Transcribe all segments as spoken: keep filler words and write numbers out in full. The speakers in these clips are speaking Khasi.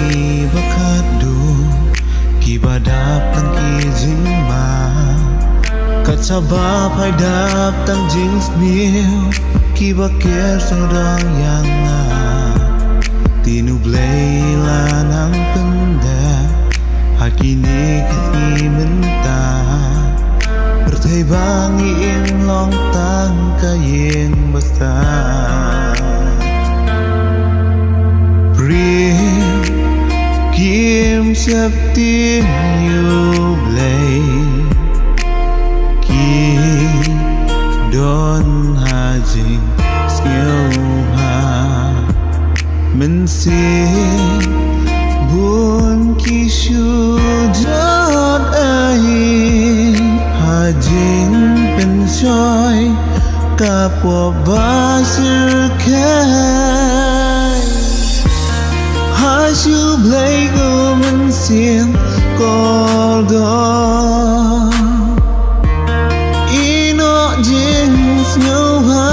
Ki ba khadduh, ki ba dap tang ki jingma, kat shaba phai dap tang jingsniew, ki ba ker sawdong ïa nga. Tin U Blei la nang pyndep ha kine ki sngi mynta. Pyrthei ba ngi im long tang ka ïing basa. Pyrthei kim sheptieng ïa U Blei, ki don ha jingsngewbha. Mynsiem bun ki shu jot aïu ha jingpynshoi ka pop ba syrkhei. Ha shu Blei ko mynsiem kordor, ïehnoh jingsngewbha.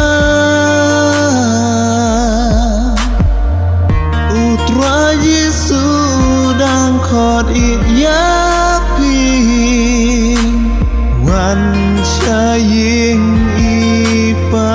U Trai Jisu u dang khot ïa phi, wan sha ïing i Pa.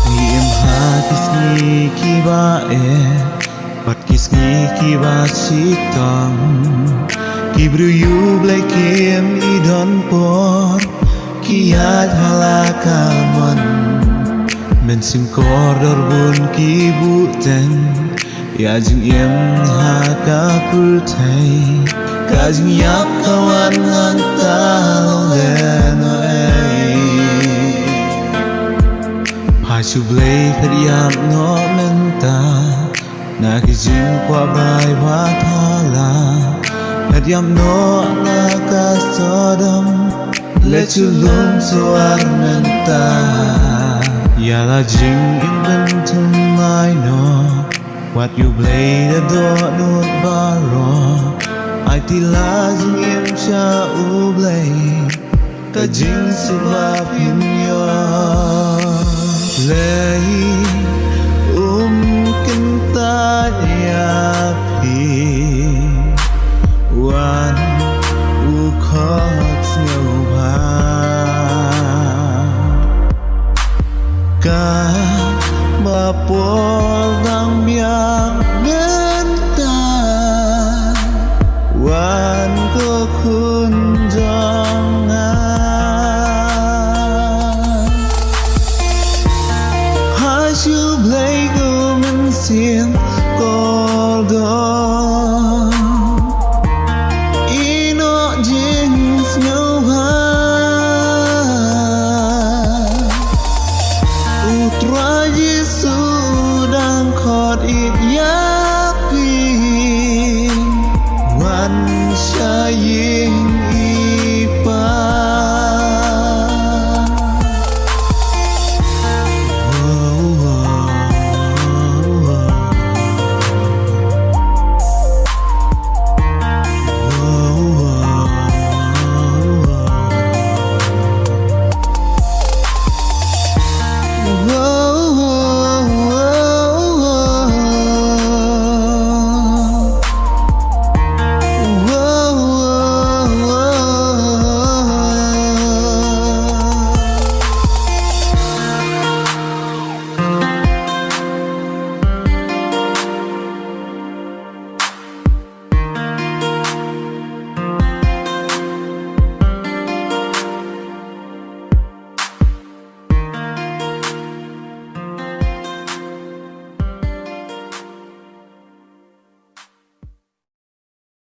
Ngi im ha ki sngi kiba eh, bad ki sngi kiba shitom. Ki briew U Blei kim i don por, ki ïaid ha la ka mon. Mynsiem kordor bun ki buhteng ïa jingim ha ka pyrthei. Ka jingïap ka wan hangta long lehnohei. Ha shu Blei phet ïap noh mynta na ki jingkwah bai ba thala. Phet ïap noh na ka sawdong, leit shu lum shuwa mynta. Ïa la jingim ban thymmai noh, wat ïa U Blei da dohnud baroh. Aiti la jingim sha U Blei, ka jingsuk ba phin ïoh. Blei um kyntait ïa phi, wan u khot sngewbha. Kaba por dang biang mynta, wan ko khun jong nga. Ha shu Blei ko mynsiem